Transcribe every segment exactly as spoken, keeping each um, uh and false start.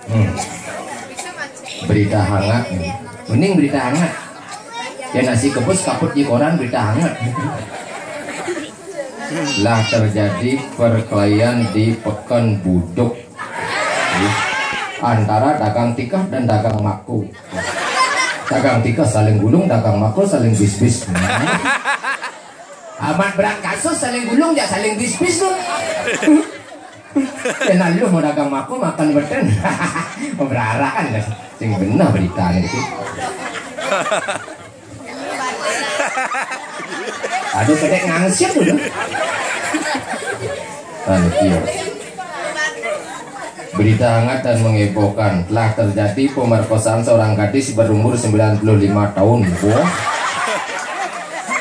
Hmm. Berita hangat nih. Mending berita hangat. Ya, nasi kebus kaput di koran, berita hangat. Lah terjadi perkelahian di Pekan Buduk antara dagang tikah dan dagang mako. Dagang tikah saling gulung, dagang mako saling bisbis. Amat berat kasus, saling gulung, ya saling bisbis tuh. Kena lu mau dagang mako makan beten. Berarah kan, sing benar berita nih. Aduh, kedek ngangsip dulu. Anu, iya. Berita hangat dan menghebohkan, telah terjadi pemerkosaan seorang gadis berumur sembilan puluh lima tahun. Wah.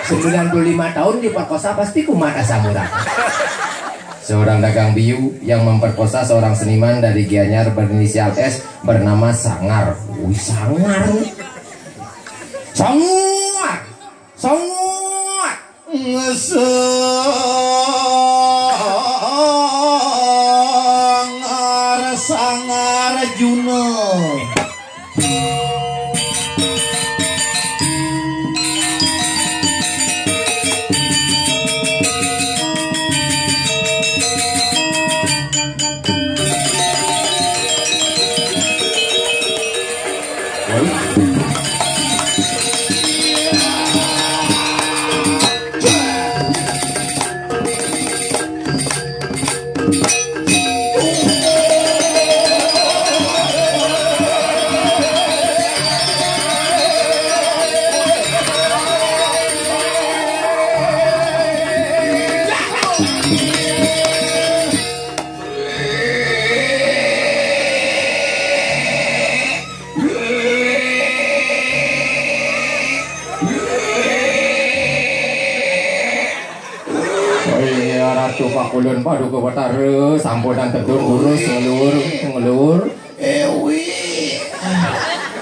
Sembilan puluh lima tahun diperkosa, pasti kumat asam urat. Seorang dagang biu yang memperkosa seorang seniman dari Gianyar berinisial S bernama Sangar. Wih, Sangar. Sangar. Sangar. Sangar, Sangar Juna. Oh iya, Ratu Pakulun, Paduka Batara, sampunan tedun urus ngelur, ngelur. Ewi.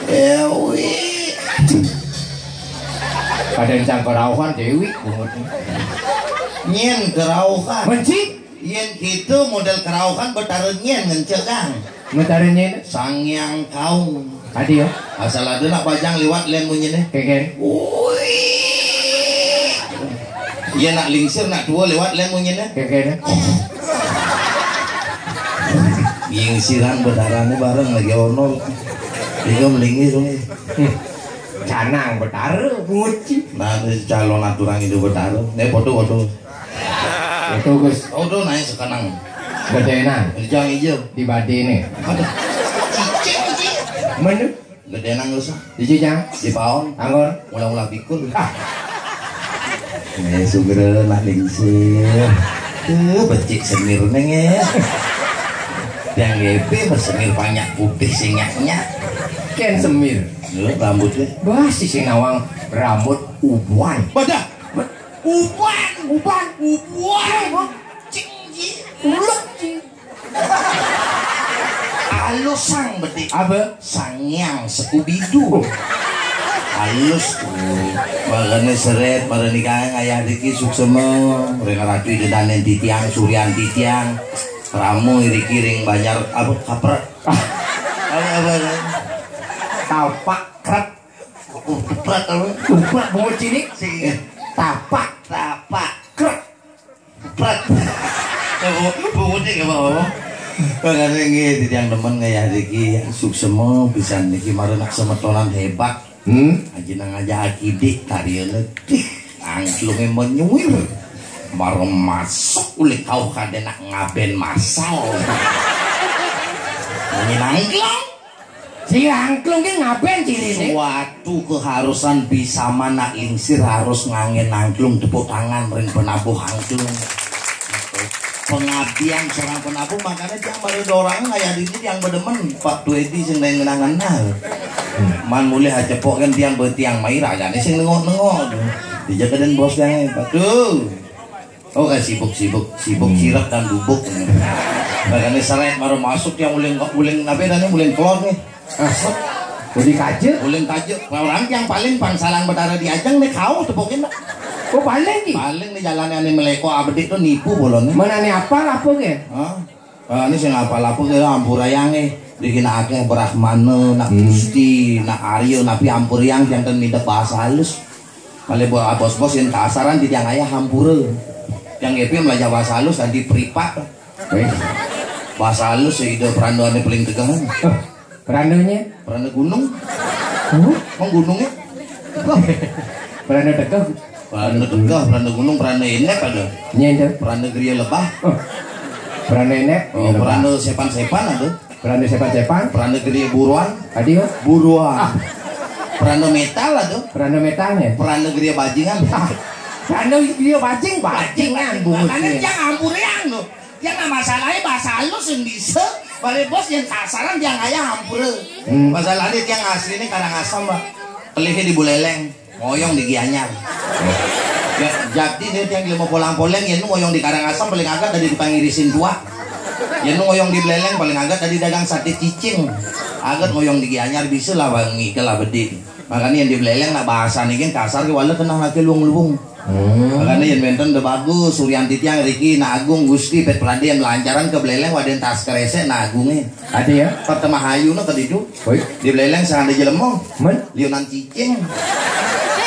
Ewi. Kadén cang kerauhan, Dewi, bungut. Nyén kerauhan. Benci. Yén kitu modél kerauhan Betara nyén ngencegang. Betara nyén? Sang Hyang Kaung. Tadi ya. Asal ada nak bajang liwat lén munyiné. Kékén. Wih. Yén nak lingsir nak tua liwat lén munyiné. Kékén. Lingsiran Betarané bareng lagi ono. Bingung linggih dong. Hmm. Canang Betara, nguci. Nah, ini calon aturang itu Betara. Nih foto, foto. Foto, Gus. Foto naik sekarang. Gedénan. Rijang ijo. Di badé nih. Ada. Cicing, cicing. Mana? Gedénan nggak usah. Di Cijang. Di Paon. Anggur. Ulah-ulah pikul. Ah. Nih, sugra lah lingsir. Tuh, becik semir neng ya. Yang G P bersemir banyak putih singaknya. Ken semir. Lho, rambutnya. Bah, si sing nawang rambut uban. Badah. Uban, uban, uban. Cing, cing. Ulek, cing. Alus sang bedik. Apa? Sangyang Sekubidu. Alus. Makanya seret, pada nikah ngayah diki suksema. Ring ratu ide danen titiang, suryan titiang. Ramu iriki ring banjar, apa, kaprek. Apa, apa, apa? Tapak krek. Kupret apa? Kupret bungut cilik. Sing. Eh, tapak. Tapak. Krek. Kupret. Bungut cilik apa, apa? Makanya nggih, titiang demen ngayah niki, suksema pisan niki, mara nak semetonan hebat. Hmm? Aji nang aja akidik, tariana tih, angklungé menyuir. Mara masuk ulih kauh kadén nak ngabén masal. Nyanyi nangklung. Si angklung ki ngabén ciriné? Suatu keharusan bisa manak lingsir harus nganggén angklung, tepuk tangan ring penabuh angklung. Pengabdian seorang penabuh, makanya tiang pada dorang ngayah dini tiang bedemen, Pak Tuedi sing lain ngenah-ngenah. Man mulih acepok kan tiang betiang mai ragané sing nengok-nengok. Dija kadén bos tiang, "Waduh." Oh, eh, sibuk, sibuk, sibuk. Hmm. Sirep dan bubuk. Makanya seret baru masuk yang uling, uling apa namanya, uling kelon nih. Ah, uling kaje. Uling kaje. Orang yang paling pangsalang Betara diajeng nih kau tepukin dah. Oh, paling nih. Paling nih jalannya nih meleko abedik tuh nipu bolonnya. Mana nih apa, apa nih? Hah? Ah, ini sing apa laku ke ampura yang eh. Dikina akeh Brahmana, nak Gusti, nak Arya, napi ampura yang jantan minta bahasa halus. Kali buat bos-bos yang kasaran di tiang ayah hampura. Yang G P belajar bahasa halus tadi pripat. Weh. Bahasa halus sih ide perandoannya paling tegang. Perandonya? Peranda gunung. Huh? Emang gunungnya? Peranda tegah. Peranda tegah, peranda gunung, peranda enek ada. Nya itu. Peranda geria lebah. Oh. Peranda enek. Oh, peranda sepan-sepan ada. Peranda sepan-sepan. Peranda geria buruan. Tadi ya? Buruan. Ah. Peranda metal ada. Peranda metalnya. Peranda geria bajingan. Ah. Peranda geria bajing, bajingan bungusnya. Makanya jangan ampurian loh. Dia nggak masalahnya bahasa halus yang bisa. Balik bos yang kasaran dia nggak ya ampura. Hmm. Masalahnya dia asli ini Karangasem, Pak. Pelihnya di Buleleng, ngoyong di Gianyar. Ya, jadi nih yang mau polang-poleng ya, nu ngoyong di Karangasem paling agak dari tukang irisin tua. Ya nu ngoyong di Buleleng paling agak dari dagang sate cicing. Agak ngoyong di Gianyar bisa lah bang, ikel lah bedi. Makanya yang di Buleleng nak bahasa nih kan kasar ke wala kenal lagi luang-luang. Hmm. Makanya yang benten udah bagus, Suryanti tiang Riki, Nak Agung, Gusti, Pet Pradien, lancaran ke Buleleng, waden tas kresek, Nak Agungnya. Ada ya? Pertama hayu no tadi itu. Oi. Di Buleleng sing ada jelema. Men? Liunan cicing.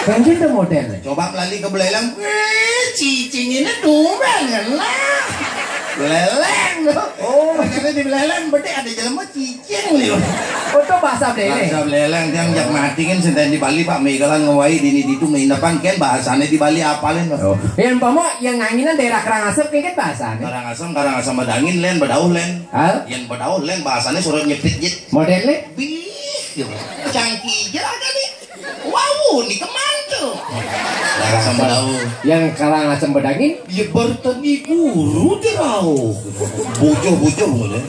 Kan gitu modelnya. Coba melalui ke Buleleng, wih, cicing ini tumben lah. Buleleng tuh. Oh. Karena di Buleleng, bede ada jelema cicing liu. Untuk bahasa Buleleng. Bahasa Buleleng, tiang jak mati kan, senten di Bali, Pak, megalan ngewai, dini ditu, mengindapan, kan bahasanya di Bali apalin, Pak. Oh. Yang pamo, yang nganginan daerah Karangasem, kan bahasanya. Karangasem, Karangasem badangin, len, badauh, len. Hah? Yang badauh, len, bahasanya surat nyepit, jit. Modelnya? Bih, gitu. Cangkijel aja nih. Wow, ini kemana tuh? Karangasem badauh. Yang Karangasem badangin? Ya bertani guru deh, wow. Bojoh-bojoh, gitu.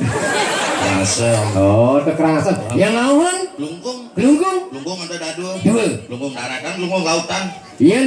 Karangasem. Oh, itu Karangasem. Yang lawan? Lungkung. Lungkung? Lungkung ada dadu. Dua. Lungkung daratan, lungkung lautan. Iya.